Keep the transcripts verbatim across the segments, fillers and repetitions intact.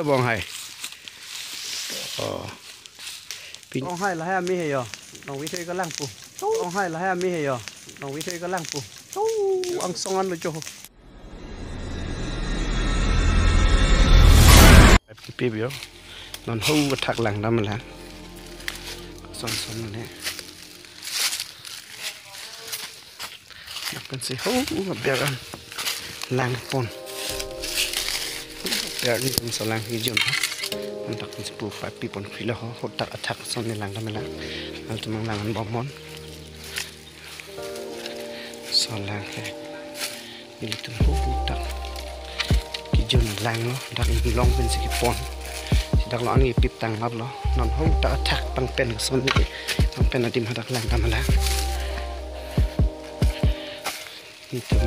Bong hai. Oh. Pin- Bong hai lahai ami he yo. Nong withoi kalang pu. Bong hai lahai ami he yo. Nong withoi kalang pu. Angsong anlo jo. Kipip yo. Non ho athak lang dam lang. Son son ne. Dak pensi ho biar an lang pon. Biar nelitum so lang kijun. Antak pensi pu pipe pi pon krilo ho. Ho dak athak son ne lang dam lang. Nelitum lang an bom mon. So lang ke. Nelitum ho dak kijun langlo, dak inglong pensi kepon. Si dak lo an kipip tanglaplo. Non ho dak athak pangpen son ne, pangpen adim hadak lang dam lang. Nelitum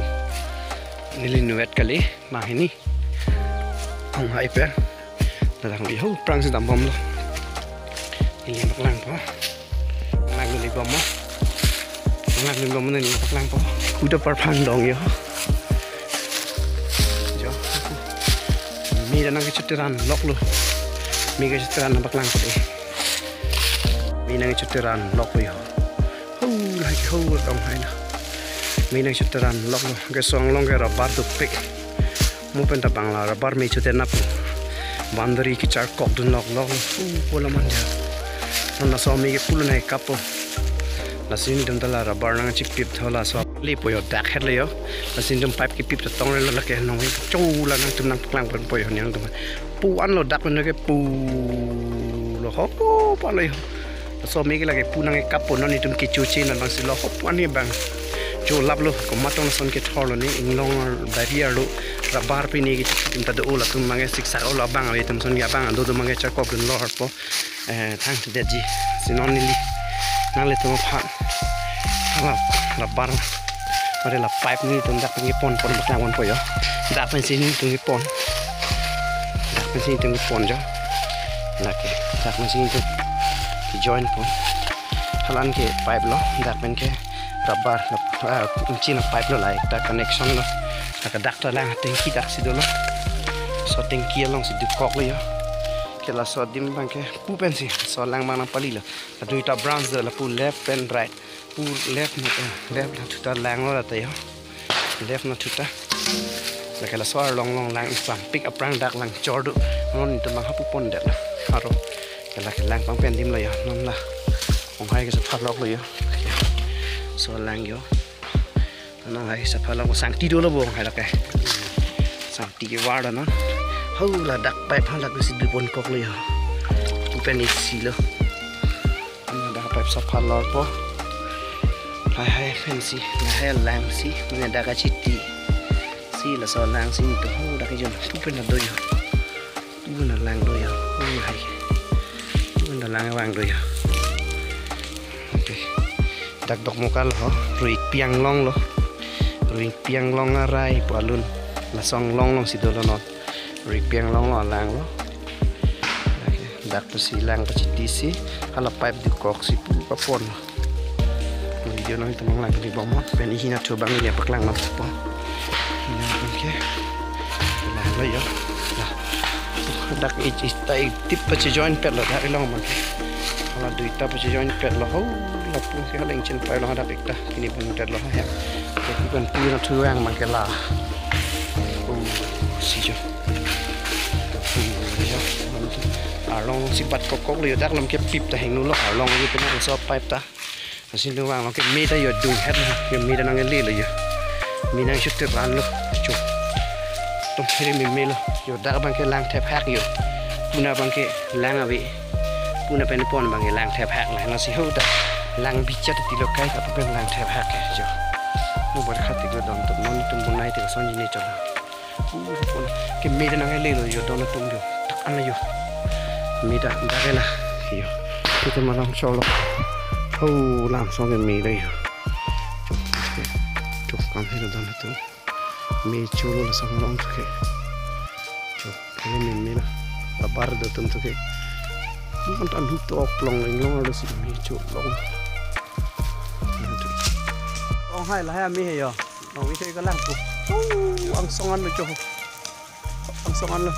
neli nuet kali, ma hini. Ong hai pen. Ladak ho aphrang si dam bomlo. Neli paklang po. Lang neli bom mo. Lang neli bom mo, neli paklang po. Uda parphang dong yo. Jo. Me nangkechoteran loklo. Me kechoteran nangpaklang po. Me nangkechoteran loklo yo. Ho, lahai ke ho dong hai na. Me nangchoteran loklo. Ke song long ke rubber dopik. Mo pen ta bang la rubber me chote nap. Boundary kecharkok dun loklok. Pu pu la man dia. Non laso me ke pulo nangkap po. Lasi nelitum ta la rubber nangchipip tho laso. Lepo yo dak het le yo. Lasi nelitum pipe kipip ta tong relo lake nong. Cho la nangtum nangpaklang pon po yo nangtum. Pu anlo dak pen ke pulo ho pu anlo yo. Laso me ke lake pu nangkap po, non nelitum kechoche non bang si lo ho pu an ke bang. Cholaplo, komat tong son kethorlo ne, inglong bari arlo, rubber pi ne ke nelitum ta do latum bang ke siksak lo abang ave atum son ke abang do do bang ke charkok dunlo harpo. Eh, thangthedetji. Si non neli nanglitum aphan hala rubber, mari la pipe nelitum dak pen kepon pon paklang pon po yo. Dak pensi nelitum kepon. Dak pensi nelitum kepon jo. Lake dak pensi nelitum kejoin pon. Hala an ke pipe lo, dak pen ke rubber lo, ah, ingchin a pipe lo, la ekta connection lo. Lake dak ta lang tanki dak si dolo. So tanki along si dukoklo yo. Ke laso adim bang ke pu pensi so lang bang nangpalilo. La duita branch do, lapu left pen right. Pu left na, eh, left na thuta langlo la ta yo. Left na thuta. Lake laso arlong long lang isam pik aphrang dak lang chor do. Non nelitum bang hapu pondetlo. Aro. Ke lake lang pangpen adim lo yo. Non la. Ong hai ke sapha loklo yo. So lang yo. Nong hai sapha lok sangti dolo bong hai lake. Sangti kevar lo non. Ho ladak pipe halak si du ponkoklo yo. Pu pen isi lo. Ladak pipe sapha lorpo. Lahai pensi, lahai lang si, mane dak kachiti. Si laso lang si nelitum ho dak kijun. Pu pen do yo. Pu na lang do yo. Pu hai. Pu na lang vang do yo. Okay. Dak Dokmoka lo ho. Ruikpi anglong lo. Ruikpi anglong arai pu alun. Laso anglong long si dolo non. Ruikpi anglong lo alang lo. Okay. Dak pensi lang kachiti si. Hala pipe dukok si pu papon. Video nangtum lang di bom mo. Pen ihin athu bang ini paklang nang po. Ini oke. Lah lo yo. Lah. Dak ij ista ik tip pache join pet lo dak ilong man. Hala duita pache join pet lo ho. Lapu ke hala ingchin pai lo dak ekta. Ini pun pet lo ya. Tapi kan pu na thu yang man ke la. Oh, si jo. Oh, ya. Arlong si bat kokok lo yo dak lam ke pip ta henglo lo. Arlong yo pen so pipe ta. Asin tung vang lo ke me ta yo dung het lo, yo me ta nangle lo yo. Me nangchoteran lo, cho. Tum phere me me lo, yo dak bang ke lang thep hak yo. Pu na bang ke lang ave. Pu na pen pon bang ke lang thep hak la, lasi ho dak lang bichat ti lo kai ka pen lang thep hak ke jo. Mo bar khat ti ko dam tum non tum bunai ti ko son ni cholo. Pu pon ke me ta nangle lo yo don atum yo. Tak an yo. Me ta dak ke la yo. Kita malang cholo. Ho lang song ke me lo yo. Chok, chok kam he lo don atum. Me cholo la song long ke. Chok ke me me la. Labar do tum ke. Bukan tan hu tok long long lo si me cholong. Ong hai lahai ami he yo. Nong withoi kalang pu. Oh, angsong anlo cho. Angsong anlo.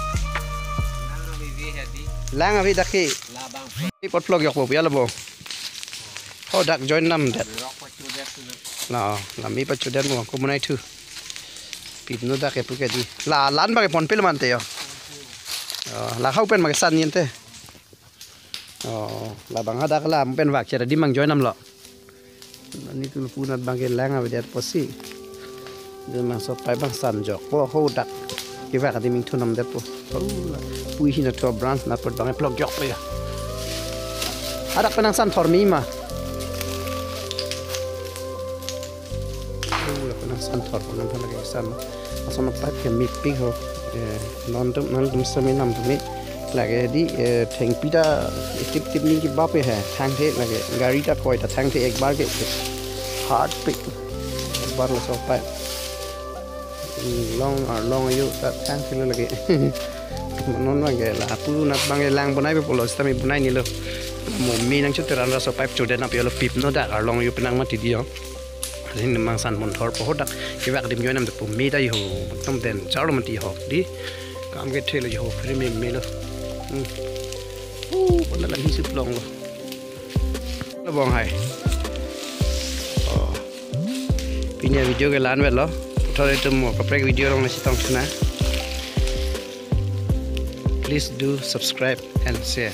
Lang ave dak ke. Ipot plok jokpo pu ya lo bo. Ho dak join nam det. La, la me pachodet mo ko monai thu. Pipno dak ke pu ke di. La lan bang ke ponpe lo mante yo. Oh, la hau pen ma ke san yen te. Oh, labang hadak la pen vak chera di mang join nam lo. Ani tu punat bang ke lang ave det pusi. Dia mang so pai bang san jokpo ho dak. Kevak adim ingthunam det po. Oh, la. Pui hina thu branch nat pot bang plok jokpo ya. Hadak penang san thor mi ma. Oh, la penang san thor penang thor lake san. Lason pipe ke mepik ho. Eh, non tum, non tum semi nam tum ni. Lake di, eh, thengpi ta tip tip ni kebap he. Thangthe lake. Gari ta koi ta thangthe ek bar ke. Hard pick. Ek bar laso pipe. Hmm, long arlong ayu ta thangthe lo lake. Non bang ke la punat bang ke lang bonai pe pulo sitame bonai ni lo. Mo me nangchoteran laso pipe chodet nap yo lo pipno dak arlong ayu penang mati di yo. Asin mang san monthor po ho dak kevak adim join nam det po me ta yo. Ekdom den char lo mati ho di. Kam kethe lo yo free me me lo. Hmm. Uh, pona lang hisip long lo. Lo bong hai. Oh. Pini avideo ke la-an vet lo. Puthot itum mo kaprek video along nangchetong china. Please do subscribe and share.